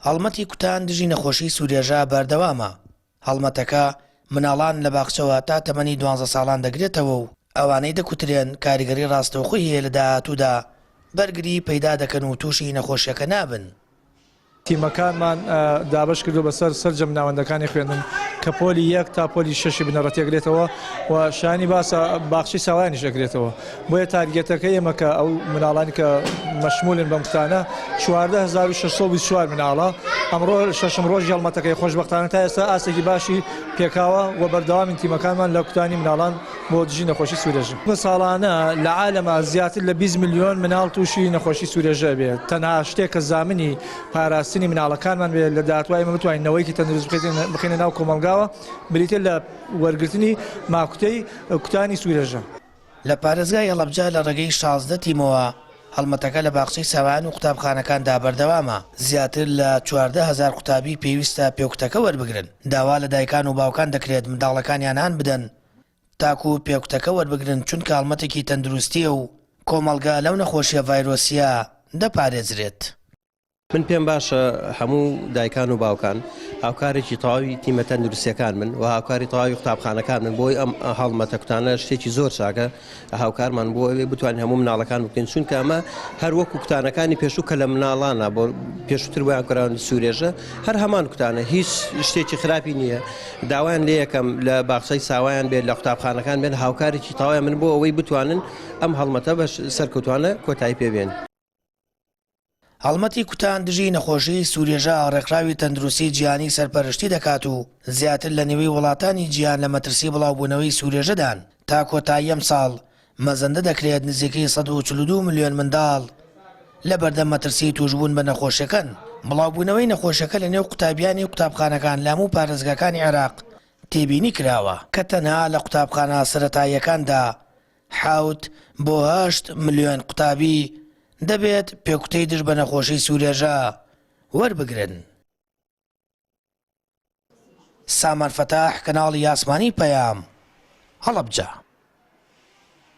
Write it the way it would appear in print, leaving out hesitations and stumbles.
هەڵمەتی کوتان دژی نەخۆشی سوورێژە بەردەوامە، هەڵمەتەکە مناڵان لە باخچەوە تا تەمەنی دوانزە ساڵان دەگرێتەوە و ئەوانەی دەکوترێن کاریگەری ڕاستەوخۆی هەیە لە داهاتوودا بەرگری پەیدا دەکەن و تووشی نەخۆشیەکە نابن. تیمەکانمان دابەش کردووە بەسەر سەرجەم ناوەندەکانی خوێندن کە پۆلی یەک تا پۆلی شەشی بنەڕەتی ئەگرێتەوە و شایانی باسە باخچەی ساوایانیش ئەگرێتەوە بۆیە تارگێتەکە ئێمە کە ئەو مناڵانی کە مەشمولن بەم کوتانە 14624 مناڵە ئەمڕۆ شەشم ڕۆژی هەڵمەتەکەی خۆشبەختانە تا ئێستا ئاستێکی باشی پێکاوە و بەردەوامین تیمەکانمان لە کوتانی مناڵان بۆ دژی نەخۆشی سوورێژە. ساڵانە لە عالەما زیاتر لە 20 ملیۆن مناڵ تووشی نەخۆشی سوورێژە ئەبێت، تەنها شتێک کە زامنی پاراستنی مناڵەکانمان بێت لە داهاتووا ئێمە بتوانین نەوەیەکی تەندروست بخەینە ناو کۆمەڵگاوە بریتیە لە وەرگرتنی ماکوتەی کوتانی سوورێژە. لە پارێزگای هەڵەبجە لە ڕێگەی 16 تیمەوە هەڵمەتەکە لە باخچەی ساوایان و قوتابخانەکاندا بەردەوامە، زیاتر لە 14 هەزار قوتابی پێویستە پێکوتەکە وەربگرن، داوا لە دایکان و باوکان دەکرێت منداڵەکانیان هان بدەن تاکو پێکوتەکە وەربگرن چونکە هەڵمەتێکی تەندروستییە و کۆمەڵگە لەو نەخۆشییە ڤایرۆسییە دەپارێزرێت. من پێم باشە هەموو دایکان و باوکان هاوکارێکی تەواوی تیمە تەندروستیەکان بن و هاوکاری تەواوی قوتابخانەکان بن بۆی ئەم هەڵمەتە کوتانە شتێکی زۆر چاکە هاوکارمان بۆ ئەوێ بتوانین هەموو مناڵەکان بکەین چونکە ئەمە هەر وەکو کوتانەکانی پێشوو کە لە مناڵانە بۆ پێشووتر بۆیان کراون سوورێژە هەر هەمان کوتانە هیچ شتێکی خراپی نییە داوایان لێ یەکەم لە باخچەی ساوایان بێت لە قوتابخانەکان بێن هاوکارێکی تەواویان من بۆ ئەوەی بتوانن ئەم هەڵمەتە بە سەرکەوتوانە کۆتایی پێ بێن. هەڵمەتی کوتان دژی نەخۆشیی سوورێژە ڕێکخراوی تەندروستی جیهانی سەرپەرشتی دەکات و زیاتر لە نیوەی وڵاتانی جیهان لە مەترسی بڵاوبوونەوەی سوورێژەدان، تا کۆتایی ئەمساڵ مەزەندە دەکرێت نزیکەی 142 ملیۆن منداڵ لە بەردەم مەترسیی تووشبوون بە نەخۆشیەکەن. بڵاوبوونەوەی نەخۆشیەکە لە نێو قوتابیانی قوتابخانەکان لە هەموو پارێزگاکانی عێراق تێبینی کراوە، کە تەنها لە قوتابخانە سەرەتاییەکاندا حەوت بۆ هەشت ملیۆن قوتابی دەبێت پێکوتەی دژ بە نەخۆشی سوورێژە وەربگرن. سامان فەتاح، کەناڵی ئاسمانی پەیام، هەڵەبجە.